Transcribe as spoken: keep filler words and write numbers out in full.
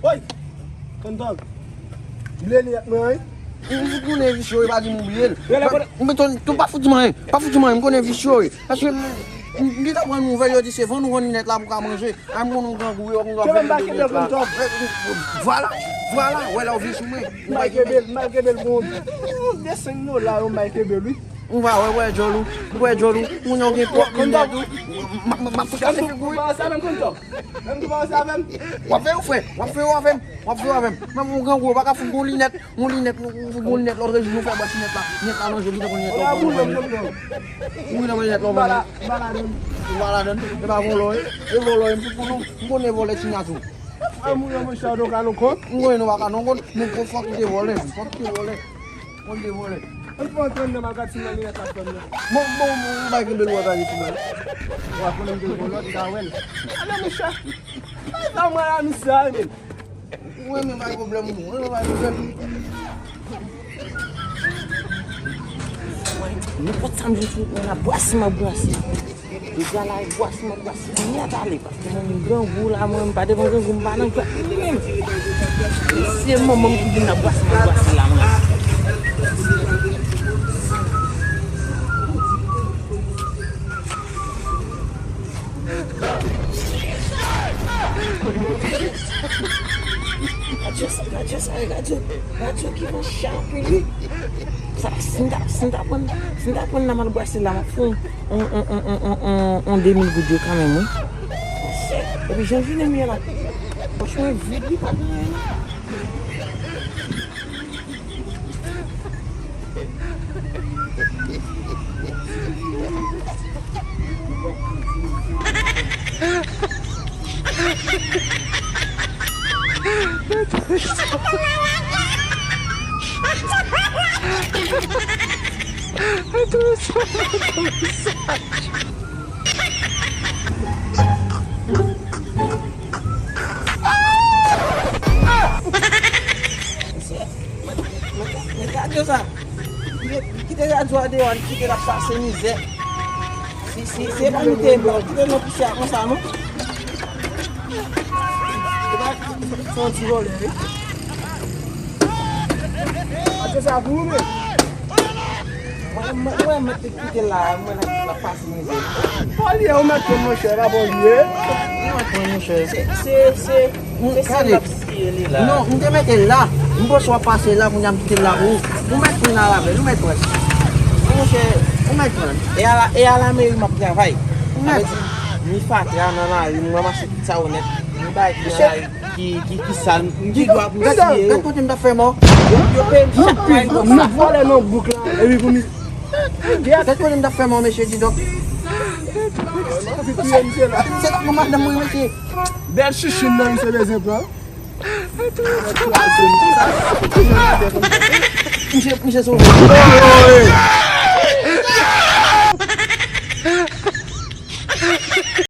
Oy! Tonton, bliye linèt mwen, wi. M konnen visye w, pa di m bliye l. Rele kote. M tonton, tou pa fout di m anyen. Pa fout di m anyen, m konnen visye w, wi. Paske m, m gentan pran nouvèl, yo di se vann ou vann linèt la pou w ka manje. A, m konn ou grangou, yo konn w ap vann linèt la. Vwala, vwala, wè la w vin sou mwen. M pral kenbe l, m pral kenbe l pou yon de senk dola, yo m pral kenbe l, wi. Ou va wè, wè djòl ou, wè djòl ou, moun yo gen pwòp linèt ou. M ap fout kase figi w, wi. Menm tou pa ansanm avè m. W ap fè yo, frè, w ap fè yo avè m, w ap fè yo avè m. Menm ou grangou, ou pa ka fout gon linèt, gon linèt, ou fout gon linèt lòt rejim, nou fè bwès linèt la, linèt la nan je w, gentan gon linèt lòt. Ou gentan gon linèt lòt. Ou pa ladann, e pa vòlò, e vòlò, m fout konnen, m konnen vòlè ti nyas ou. Frè moun yo, monchè, nou ka nou kont. M konnen nou pa ka nou kont, nou fòk kite vòlè, fòk kite vòlè. Mwen te vòlè. Ann pran trannde nan magatin nan, li ret ap tann nan. Bon, bon, bon, ou bay kenbe lwa gade sou mwen. Wa konnen m te vòlè, ou ta wè l. Ale, monchè. Ay, sa mwen la, misye, ay, men. Ou renmen bay pwoblèm, ou renmen bay pwoblèm. Nenpòt sa m jwenn sou mwen la, bwase m ap bwase. Deja la, e bwase m ap bwase nèt ale, paske mwen menm grangou la, mwen menm pa devan grangou, m pa nan grangou menm. E se manman m ki vin nan bwase m ap bwase la, mwen. Radyo sa, radyo sa, radyo, radyo ki van chape li. Sa, si m ta, si m ta pran, si m ta pran nan m al bwase la, m ap fè yon, yon, yon, yon, yon, yon, yon, yon de mil goud yo kanmenm, wi. Monchè, epi jan jounen m ye la, pòch mwen vid, li pa gen anyen, non. Mesye, mwen, mwen, mwen gade yo sa. Li, li kite radyo a deyò, li kite l ap pase mizè. Si, si, si e pa nou te ye, m pa t kite l nan pousyè a konsa, non. Se pa, se yon ti vòlè, wi. Radyo sa pou ou menm? Mwen, mwen, mwen mèt te kite l la, mwen la, la pase mizè. Polye, ou mèt pran monchè, pa polye. Ou mèt pran monchè. Se, se, se, se sa n ap siye li la. Non, m te mete l la. M panse w ap pase la, kounye a m kite l la pou ou. Ou mèt pran avè l, ou mèt pran. Monchè, ou mèt pran. E a la, e a la meri m ap travay. Ou mèt. Sa vle di, mi fatra nan lari, m ranmase tout sa ou nèt. Mi bay nan lari. Ki, ki, ki sal, m gen dwa pou m siye yo. Gad kote m t ap fè mò. Yo, yo peye m chak mwa konsa. Nou vòlè nan bouk la. Epi pou mi... Gad kote m t ap fè mò, mesye Didòk. Epi touye misye la. Se tankou madanm mwen, mesye. Bèl chichim nan, misye bezwen pran. Misye, misye sove.